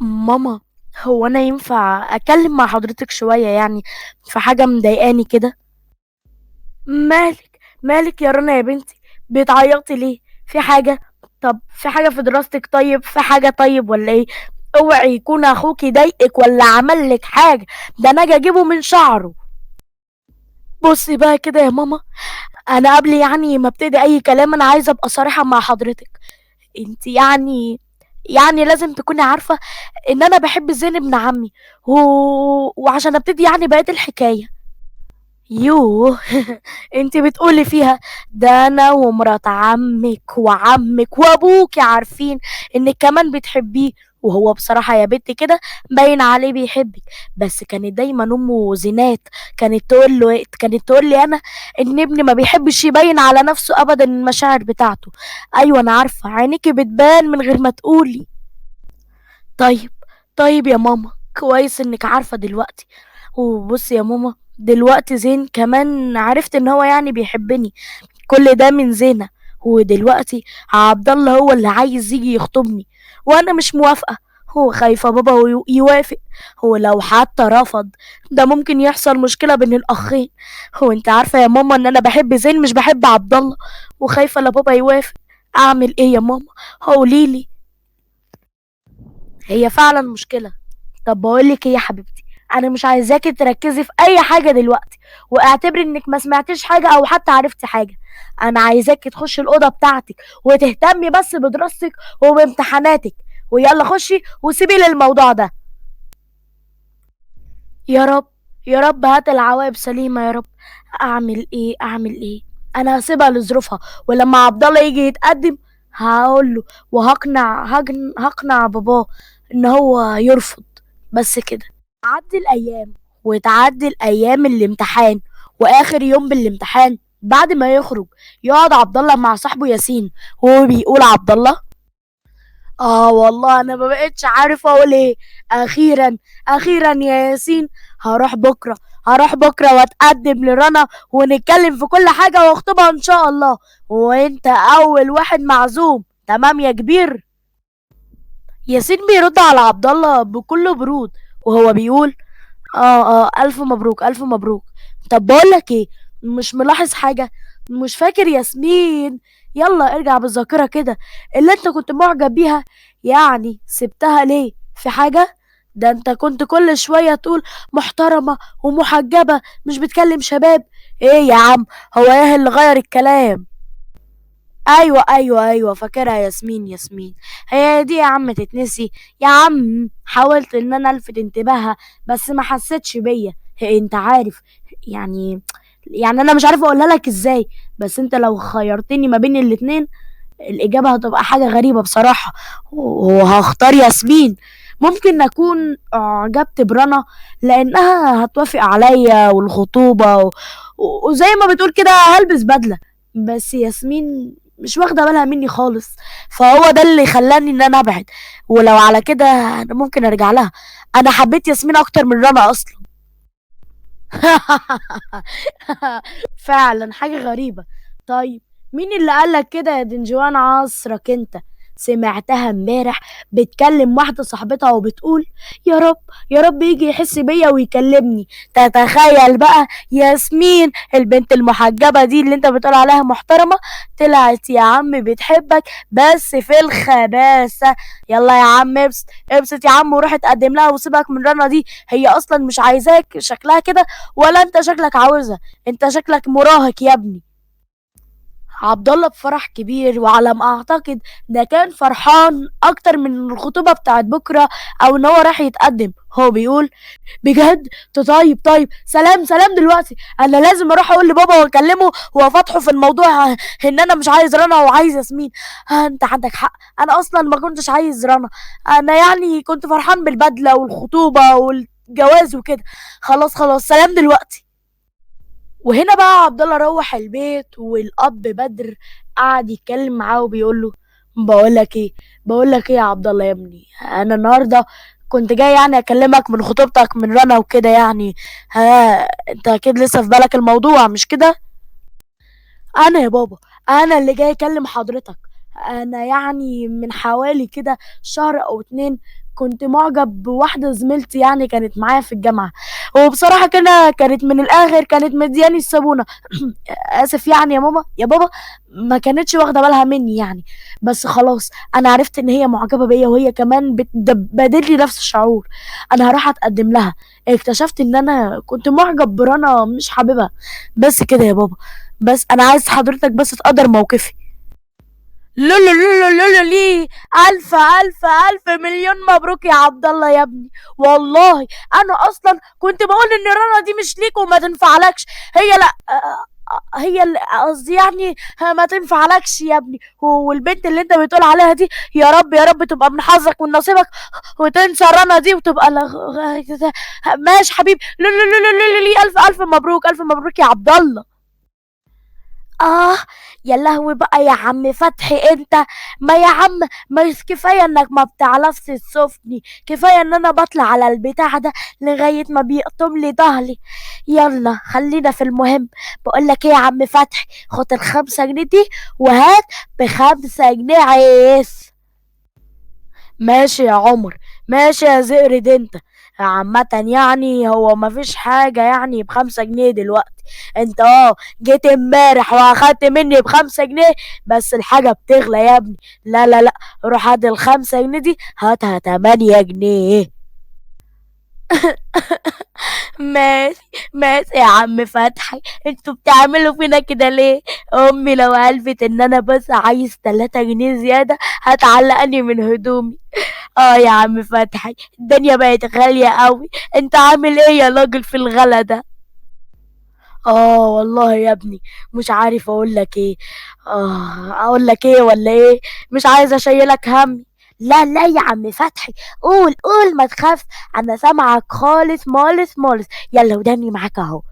ماما، هو أنا ينفع أتكلم مع حضرتك شوية يعني في حاجة مضايقاني كده؟ مالك مالك يا رنا يا بنتي، بتعيطي ليه؟ في حاجة؟ طب في حاجة في دراستك؟ طيب في حاجة؟ طيب ولا ايه؟ اوعي يكون اخوكي ضايقك ولا عمل لك حاجة، ده انا اجي اجيبه من شعره. بصي بقى كده يا ماما، انا قبل يعني ما ابتدي اي كلام انا عايزة ابقى صريحة مع حضرتك. انت يعني لازم تكوني عارفة ان انا بحب زين ابن عمي، وعشان ابتدي يعني بقية الحكاية. يوه انت بتقولي فيها ده انا ومرات عمك وعمك وابوك عارفين انك كمان بتحبيه، وهو بصراحة يا بنت كده باين عليه بيحبك، بس كانت دايما امه زينات كانت تقول لي انا ان ابني ما بيحبش يبين على نفسه ابدا المشاعر بتاعته. ايوه انا عارفة عينيكي بتبان من غير ما تقولي. طيب يا ماما، كويس انك عارفة دلوقتي. وبصي يا ماما، دلوقتي زين كمان عرفت ان هو يعني بيحبني، كل ده من زينة، ودلوقتي عبد الله هو اللي عايز يجي يخطبني وانا مش موافقة، هو خايفة بابا يوافق، هو لو حتى رفض ده ممكن يحصل مشكلة بين الاخين. هو انت عارفة يا ماما ان انا بحب زين مش بحب عبد الله، وخايفة لا بابا يوافق. اعمل ايه يا ماما؟ قوليلي. هي فعلا مشكلة. طب بقولك ايه يا حبيبتي، انا مش عايزاكي تركزي في اي حاجة دلوقتي، واعتبري انك ما سمعتيش حاجة او حتى عرفتي حاجة. انا عايزاكي تخشي الأوضة بتاعتك وتهتمي بس بدراستك وبامتحاناتك، ويلا خشي وسيبي لي الموضوع ده. يا رب يا رب هات العواقب سليمة يا رب. اعمل ايه؟ اعمل ايه؟ انا هسيبها لظروفها، ولما عبد الله يجي يتقدم هقول له، وهقنع هقنع باباه ان هو يرفض. بس كده. عدي الايام وتعدي الايام الامتحان، واخر يوم بالامتحان بعد ما يخرج يقعد عبد الله مع صاحبه ياسين، وهو بيقول عبد الله: والله انا ما بقتش عارف اقول ايه. اخيرا اخيرا يا ياسين، هروح بكره واتقدم لرنا ونتكلم في كل حاجه واخطبها ان شاء الله، وانت اول واحد معزوم. تمام يا كبير؟ ياسين بيرد على عبد الله بكل برود وهو بيقول: الف مبروك الف مبروك. طب بقول لك ايه، مش ملاحظ حاجه؟ مش فاكر ياسمين؟ يلا ارجع بالذاكره كده، اللي انت كنت معجب بيها يعني سبتها ليه؟ في حاجه؟ ده انت كنت كل شويه تقول محترمه ومحجبه مش بتكلم شباب. ايه يا عم، هو ايه اللي غير الكلام؟ ايوه ايوه ايوه فاكرها ياسمين، ياسمين هي دي يا عم تتنسي يا عم. حاولت ان انا الفت انتباهها بس ما حستش بيا. هي انت عارف يعني انا مش عارفه اقولها لك ازاي، بس انت لو خيرتني ما بين الاتنين الاجابه هتبقى حاجه غريبه بصراحه، وهختار ياسمين. ممكن اكون اعجبت برنا لانها هتوافق عليا والخطوبه وزي ما بتقول كده هلبس بدله، بس ياسمين مش واخده بالها مني خالص، فهو ده اللي خلاني ان انا ابعد. ولو على كده انا ممكن ارجع لها، انا حبيت ياسمين اكتر من رنا اصلا. فعلا حاجه غريبه. طيب مين اللي قالك كده يا دنجوان عصرك انت؟ سمعتها امبارح بتكلم واحده صاحبتها وبتقول يا رب يا رب يجي يحس بيا ويكلمني. تتخيل بقى ياسمين البنت المحجبه دي اللي انت بتقول عليها محترمه طلعت يا عم بتحبك بس في الخباثه. يلا يا عم ابسط ابسط يا عم وروح اتقدم لها وسيبك من رنا دي، هي اصلا مش عايزاك شكلها كده ولا انت شكلك عاوزها، انت شكلك مراهق يا ابني. عبد الله بفرح كبير، وعلى ما اعتقد ده كان فرحان اكتر من الخطوبه بتاعت بكره او ان هو راح يتقدم. هو بيقول بجد؟ طيب طيب سلام سلام، دلوقتي انا لازم اروح اقول لبابا واكلمه وافاتحه في الموضوع ان انا مش عايز رنا وعايز ياسمين. انت عندك حق، انا اصلا ما كنتش عايز رنا، انا كنت فرحان بالبدله والخطوبه والجواز وكده. خلاص خلاص سلام دلوقتي. وهنا بقى عبد الله روح البيت، والاب بدر قعد يتكلم معاه وبيقول له بقول لك ايه يا عبد الله يا ابني، انا النهارده كنت جاي اكلمك من خطوبتك من رنا وكده، ها انت اكيد لسه في بالك الموضوع مش كده؟ انا يا بابا انا اللي جاي اكلم حضرتك، انا من حوالي كده شهر او 2 كنت معجب بواحدة زميلتي يعني كانت معايا في الجامعة، وبصراحة كده كانت من الاخر كانت مدياني الصابونه. اسف يعني يا ماما يا بابا، ما كانتش واخده بالها مني يعني، بس خلاص انا عرفت ان هي معجبه بيا، وهي كمان بتبادل لي نفس الشعور. انا هروح اتقدم لها. اكتشفت ان انا كنت معجب برنا مش حاببها. بس كده يا بابا، بس انا عايز حضرتك بس تقدر موقفي. لولو لولو لولو ليه، الف الف الف مليون مبروك يا عبد الله يا ابني. والله انا اصلا كنت بقول ان رنا دي مش ليك وما تنفعلكش، هي لا، هي قصدي يعني ما تنفعلكش يا ابني. والبنت اللي انت بتقول عليها دي يا رب يا رب تبقى من حظك ومن نصيبك وتنسى رنا دي وتبقى ماشي حبيبي. لولو لولو لولو ليه، الف الف مبروك، الف مبروك يا عبد الله. يا لهوي بقى يا عم فتحي، انت ما يا عم ما كفاية انك ما بتعرفش تشوفني، كفاية ان انا بطلع على البتاع ده لغاية ما بيقطم لي ظهري. يلا خلينا في المهم. بقول لك ايه يا عم فتحي، خد ال5 جنيه دي وهات ب5 جنيه عيش. ماشي يا عمر، ماشي يا زئرد. انت عامة يعني هو مفيش حاجة يعني ب5 جنيه دلوقتي، انت جيت امبارح واخدت مني ب5 جنيه، بس الحاجة بتغلى يا ابني. لا لا لا، روح هات ال5 جنيه دي، هاتها 8 جنيه. ماشي ماشي يا عم فتحي، انتوا بتعملوا فينا كده ليه؟ امي لو عرفت ان انا بس عايز 3 جنيه زيادة هتعلقني من هدومي. يا عم فتحي الدنيا بقت غالية قوي، انت عامل ايه يا راجل في الغلا ده؟ والله يا ابني مش عارف اقول لك ايه، اقول لك ايه ولا ايه، مش عايز اشيلك همي. لا لا يا عم فتحي، قول قول ما تخاف، انا سامعك خالص مالص مالص. يلا وداني معاك اهو.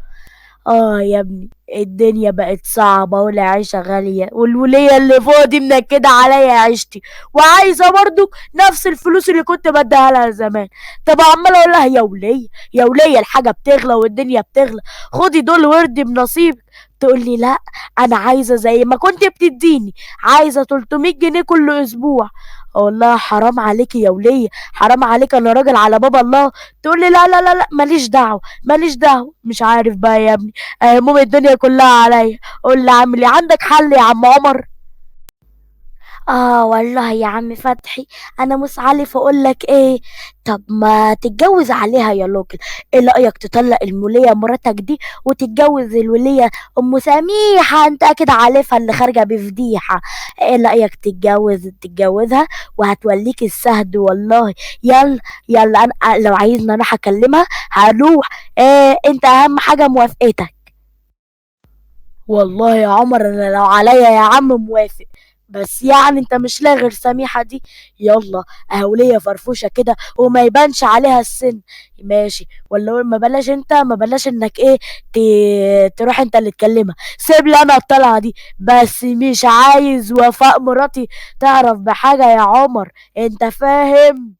يا ابني الدنيا بقت صعبة والعيشة غالية، والولية اللي فوق دي منكدة عليا عيشتي، وعايزة برضو نفس الفلوس اللي كنت بديها لها زمان. طب عمال اقول لها يا ولية يا ولية الحاجة بتغلى والدنيا بتغلى، خدي دول وردي بنصيبك. تقول لي لا انا عايزة زي ما كنت بتديني، عايزة 300 جنيه كل اسبوع. اقول لها حرام عليكي يا ولية، حرام عليك، انا راجل على باب الله. تقول لي لا لا لا لا ماليش دعوة ماليش دعوة. مش عارف بقى يا ابني، هموم الدنيا كلها عليا. قول لي عامل ايه، عندك حل يا عم عمر؟ والله يا عم فتحي انا مش عارف اقول لك ايه. طب ما تتجوز عليها يا لوكل، ايه رايك تطلق الموليه مراتك دي وتتجوز الوليه ام سميحة، انت اكيد عارفها اللي خارجه بفضيحه. ايه رايك تتجوزها وهتوليك السهد والله. يلا يلا انا لو عايزني اروح اكلمها هروح، إيه انت اهم حاجة موافقتك. والله يا عمر انا لو عليا يا عم موافق، بس انت مش لاغي غير سميحة دي. يلا اهولية فرفوشة كده وما يبانش عليها السن، ماشي ولا ما بلاش انت، ما بلاش انك ايه تروح انت اللي تكلمها، سيب لي انا الطلعة دي، بس مش عايز وفاء مراتي تعرف بحاجة يا عمر، انت فاهم؟